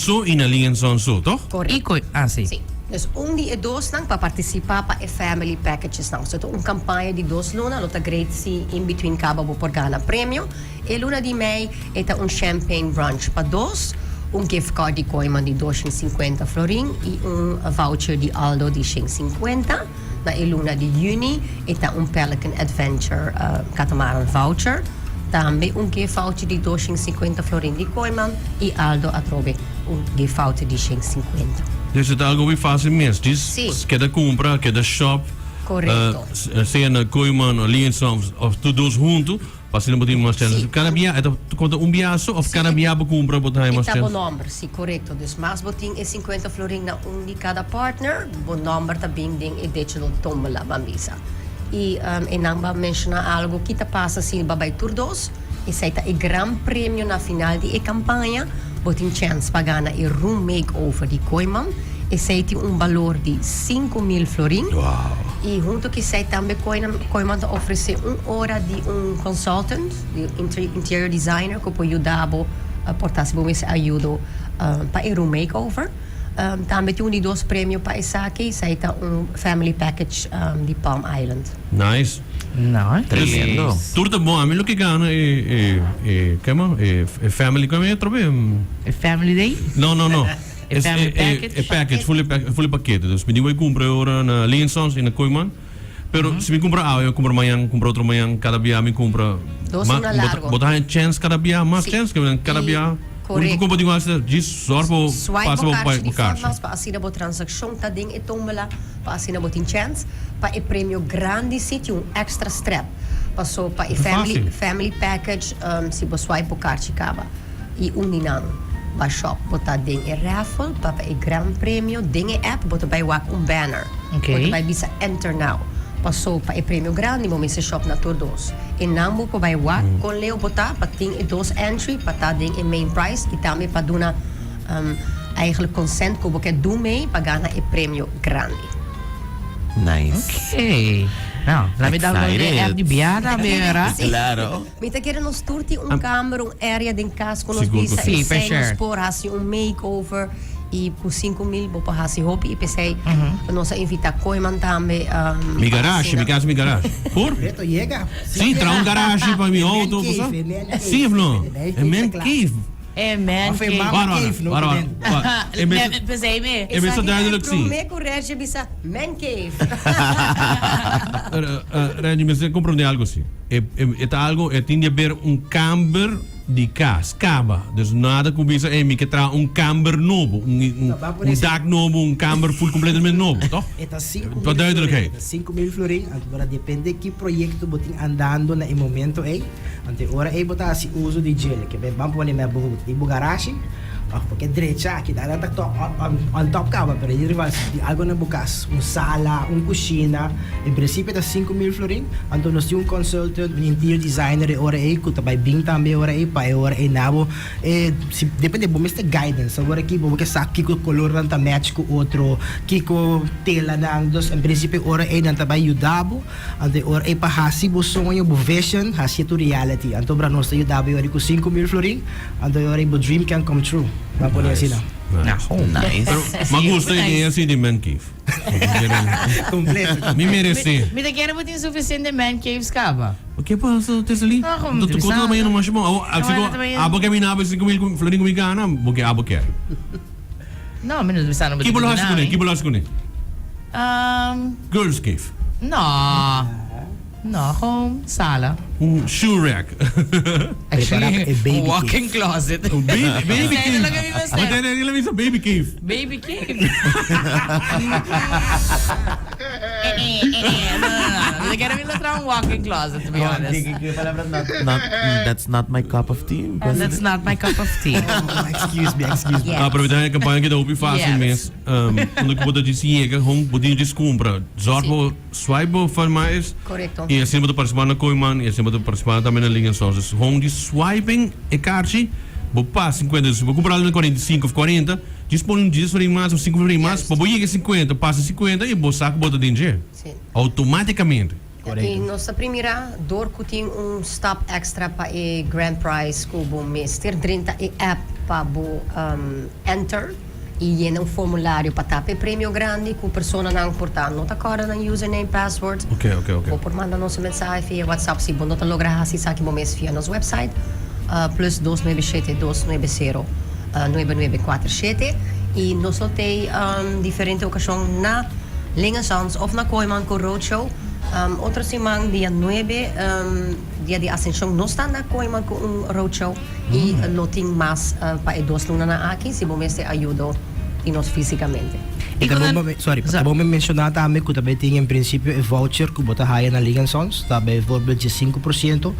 so y na Lee and Son so, toch? Correcto. Y ah, si. Si. Dus un di e dosnan pa participa pa e family packages nan. So ta un campaña di dos luna, lo ta great si in between caba bo por gana premio. E luna di mei e ta un champagne brunch pa dos, un gift card di Kooyman di 250 florin y un voucher di Aldo di 150. Na e luna di juni e ta un Pelican Adventure catamaran voucher, tambe un gift voucher di 250 florin di Kooyman y Aldo atrobe un gift voucher di 150. Dus e ta algo hopi facil mes, djis Sí. keda cumpra, keda shop, Correcto. sea na Kooyman o Lee and Sons of tur dos hunto. Pa asina bo tin mas chèns. Sí. Kada bia e ta konta un bia so òf kada bia bo kumpra bo ta haña E mas ta bo chèns? nòmber, sí, korekto. Dus mas bo tin e sinkuenta florin na un di kada partner, bo nòmber ta bin den e digital tómbola, ban bisa. I e nan ba menshoná algu ki ta pasa si bo bai tur dos, esei ta e gran premio na final di e kampaña, bo tin chèns pa gana e room makeover di Kooiman. Esei tin un balor di 5000 florin. I hunto ku esei tambe Kooiman ta ofresé un ora di un consultant, di un interior designer ku por yuda bo por ta si bo mester ayudo pa e room makeover. Tambe tin un di dos premio pa esaki, esei ta un family package di Palm Island. Nice. Nice. Tremendo. Tur ta bon. Ami lo ke gana e e e kema e family kema e atrobe? E family day? No no no. E family package? E package, full e full e pakete. Dus mi di wei kumpra e ora na Lee and Sons i na Kooiman. Pero si mi kumpra awe, mi kumpra mañan, kumpra otro mañan, kada bia mi kumpra. Dos luna largo. Bo ta haña chèns kada bia, mas chèns ke kada bia. Korekto. Úniko ku bo tin ku hasi ta djis sòrg pa bo Swipe pasa bo bo karchi di karchi. Fòrtmas pa asina bo transakshon ta den e tómbola, pa asina bo tin chèns pa e premio grandi si tin un èkstra strèp. Paso pa e family family package si bo swipe bo karchi kaba. I un di nan ba shop bo ta den e raffle pa pa e gran premio den e app bo ta bai wak un banner bo ta bai bisa enter now paso pa e premio grandi bo mester shop na tur dos e nan bo por bai wak kon leu bo ta pa tin e dos entry pa ta den e main prize i tambe pa duna eigenlijk consent ku bo ke do mee pa gana e premio grandi. Nice. Okay. Nou, laat me download de app di bia tambe, verdad? Claro. Mi ta kere nos tur tin un kamber, un area den kas ku nos Sigur ku bisa si. Sí, per esei nos sure. por hasi un makeover i ku 5000 bo por hasi hopi i p'esei nos a invitá Kooiman tambe Mi pa garashi, asina mi kas mi garashi. Por? Beto yega. Sí, traha un garashi pa mi E man auto, cave, bo sa? e man cave. Sí of no? E man E cave man ta kla. cave. E man Of e cave. mama Wara, wara, cave, no wara, wara. ku den. Wara. E mester- P'esei mi. E mester Esaki ta e duidelijk sí. promé ku Reggie bisa man cave. Reggie, mester komprondé algo sí. E e ta algo e tin di haber un kamber di kas kaba dus nada ku bisa ey mi ke traha un kamber nobo un un dak nobo un kamber full completamente nobo toch? E ta 5000 Pa duidelijkheid. E ta 5000 florin anto ora depende ki proyecto bo tin andando na e momento ey anto e ora ey bo ta hasi uso di djele ke ban pone mep bo di bo garashi of bo ke drecha aki ta nan ta top on top kaba pero in ieder geval si tin algo na bo kas un sala un kushina. En principio ta 5000 florin, anto nos tin un consultant, un interior designer e ora ey cu ta bay bin tambe e ora ey pa e ora ey na bo e si depende bo mester guidance awor aki bo ke sa kico colornan ta match cu otro, kico telanan, dus en principio e ora ey nan ta bay yuda bo, anto e ora ey pa haci bo soño, bo vision haci tu reality, anto bra nos ta yuda bo e ora ey cu 5000 florin, anto e ora ey bo dream can come true, nan pone asina. Nice. Pero ma gusta e idea si di man cave. Completo. Mi merece. Mi ta kere bo tin suficiente man caves caba. Ke pasa Tesely? No, como Tot te kota ta bayendo masha bon. Awo, No, si no ta bayendo. abo ke mina abo 5000 florin ku mi gana, bo ke abo ke. No, mi no ta bisa no bo Ki bo lo tin hasi kuné? mi. Ki bo lo hasi kuné? Girls cave. No. No, gewoon sala. Un shoe rack. Actually, e baby un walk-in cave. closet. Un baby, baby Esei cave. ta loke mi mester. Wat el a bisa baby cave. Baby cave. Eh, eh, eh, eh. No, no, no, no. Mi ta kere mi lo traha un walk-in closet, to be honest. Ki ki palabra not, not, that's not my cup of tea. That's not my cup of tea. Oh, excuse me, excuse me. Yes. Ah, pero e campaña ki ta hopi fácil Yes. mes. Unda ku bo ta djis yega, hon bo tin djis kumpra. Zorg bo Swipe bo van mais. Correcto. Y asina bo ta participa na Kooiman y asina bo ta participa tambe na Lee and Sons. Dus hon di swiping e kaartje, bo pas 50. Dus si bo cumpra algo na 45 of 40, djis pone un 10 florin mas of 5 florin mas, pa bo yega e 50, pasa e 50 y bo sa cu bo ta den dje. Sí. Automaticamente. Y nos ta primira door cu tin un stap extra pa e grand prize cu bo mester drenta e app. pa bo enter y yena un formulario pa tapa e premio grandi cu personanan por ta no ta corda nan username, password. Bo por manda nos un mensahe via WhatsApp si bo no ta logra haci esaki bo mes via nos website plus dos nuebe shete dos nuebe sero nuebe nuebe kuater shete y nos lo tei diferente ocasion na Lingensans of na Kooiman cu roadshow. Otro siman dia nuebe dia di Ascension nos ta na Kooiman cu un roadshow. I lo tin mas pa e dos lunanan aki si bo mester ayudo di nos físikamente. I ta bon pa, sorry, ta bon pa menshoná tambe ku ta bai tin en prinsipio e voucher ku bo ta haya na Lee Sons ta bijvoorbeeld dje 5%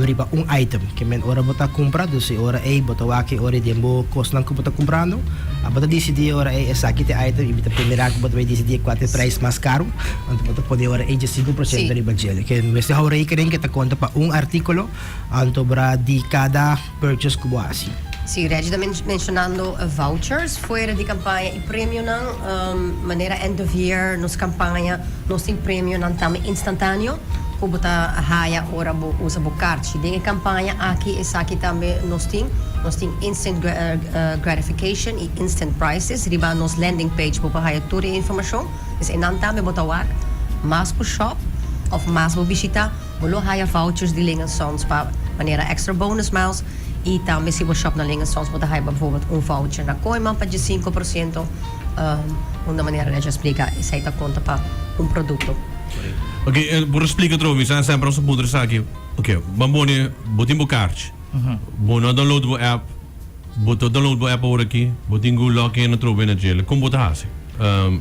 riba un item. Ke men ora bo ta kumpra, dus e ora ei bo ta wak e ora ei den bo kosnan ku bo ta kumprando, bo ta disidí e ora ei esaki ta e item i bo ta primerá ku bo ta bai disidí kua ta e prijs mas karu, anto bo ta pone e ora ei dje 5% riba dje. Ke mester hou rekening ke ta konta pa un artíkulo. Anto bra di kada purchase ku bo hasi. Si, Reggie ta mencionando vouchers fuera di campaña y premionan, manera end of year nos campaña nos tin premionan tambe instantaneo cu bo ta haya ora bo usa bo carchi. Den e campaña aki esaki tambe nos tin, nos tin instant gratification y instant prizes riba nos landing page bo por haya tur e informacion. Pues enan tambe bo ta wak mas bo shop of mas bo bishita. Bo lo haya vouchers di Ling Sons pa manera extra bonus miles y tambe si bo shop na Ling Sons bo ta haya bijvoorbeeld un voucher na Kooiman pa 15%, unda manera Reggie a splica esey ta conta pa un producto. Ok, por splica otro mi sa semper nos a puntra esaki. Ok, ban pone bo tin bo kaartje, bo no a download bo app, bo ta download bo app awor aki, bo tin ku log in atrobe na djele, kon bo ta hasi?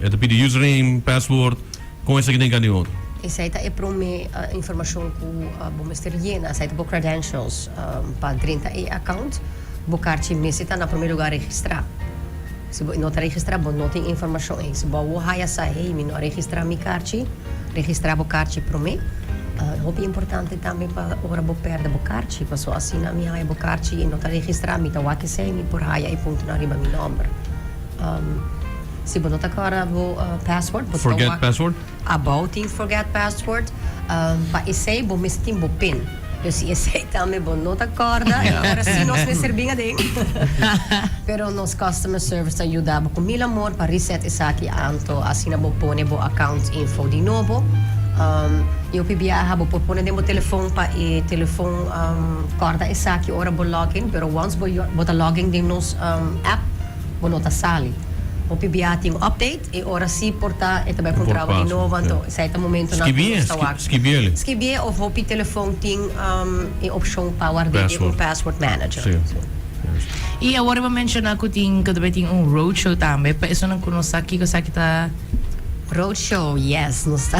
E ta pidi username, password, Kon esaki den kende otro? Esei ta e prome informashon ku bo mester yena. Esei ta bo credentials pa drenta e account. Bo karchi mester ta na prome lugar registrá. Si bo no ta registrá, bo no tin informashon ei. Si bo awor haya sa, hey, mi no a registrá mi karchi, registrá bo karchi prome. Hopi importante tambe pa ora bo pèrdè bo karchi, pasobra asina mi haya bo karchi i no ta registrá, mi ta wak esei, mi por haya e puntonan riba mi nòmber. Si bo no ta kòrda bo password, bo ta Forget wak password? Abou tin forget password. Pa esei bo mester tin bo pin. Pero si esei tambe bo no ta kòrda, e ora si nos mester bin aden. Pero nos customer service ta yuda bo ku mil amor pa reset esaki anto asina bo pone bo account info di nobo. I hopi biaha bo por pone den bo telefon pa e telefon kòrda esaki ora bo login, pero once bo ta login den nos app, Bo no ta sali. Hopi bia tin un update e ora si por ta e ta bai puntra bo di nobo anto esei ta momentonan ku nos ta wak. Skibié. Skibié of hopi telefon tin e opshon pa ward'é den un password manager. I awor bo a menshoná ku tin ku ta bai tin un roadshow tambe pa esunnan ku no sa kiko esaki ta. Roadshow, yes, nos ta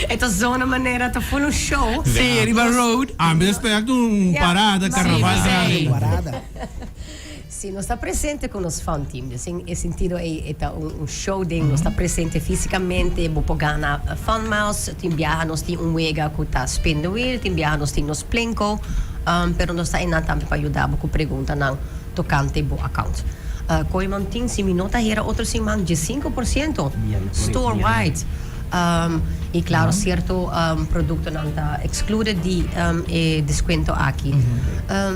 E ta zona manera ta full un show. Sí, riba road. Ami ta spera cu un parada, carnaval grandi. Parada. Sí, nos ta presente cu nos fun team. Dus den e sentido ey e ta un show den nos ta presente fisicamente, bo por gana fun miles, tin biaha nos tin un wega cu ta spin the wheel, tin biaha nos tin nos plinko, pero nos ta eynan tambe pa yuda bo cu preguntanan tocante bo account. Kooiman tin, si mi no ta hera otro siman, 15% store wide. Y claro, cierto productonan ta excluded di e descuento aki.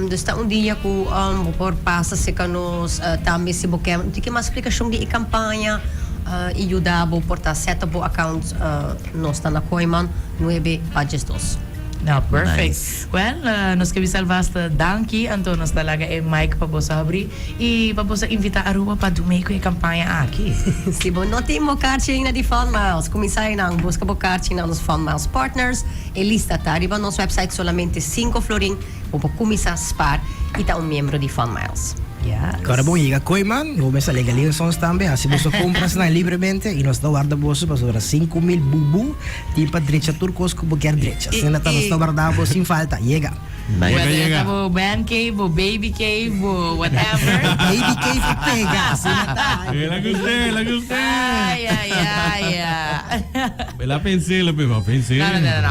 Dus ta un dia cu bo por pasa cerca nos. Tambe si bo kier un tiki mas explicacion di e campaña y yuda bo por ta set up bo account, nos ta na Kooiman nuebe pa 12. No, perfect. Nice. Well, nos ke bisa alvast danki, anto nos ta laga e mic pa boso habri y pa boso invita Aruba pa dumei cu e campaña aki. Si bo no tin bo karchi ainda di Fun Miles, cuminsa einan busca bo karchi na nos Fun Miles Partners. E lista ta riba nos website, solamente cinco florin bo por cuminsa spaar y ta un miembro di Fun Miles. Yes. Ora bo yega Kooiman, bo mester lega Linsons tambe, hasi boso comprasnan libremente y nos ta warda boso pasobra 5000 bubu Tin pa drecha tur kos ku bo kier drecha. Asina ta nos ta warda bo sin falta. Yega. Whether Yega, e yega. ta bo man cave, bo baby cave, bo whatever. Baby cave a pega. Asina ta. El a gust'é, el a gust'é. Ay, ay, ay. El a pens'é, el a pens'é. No, no, no, no.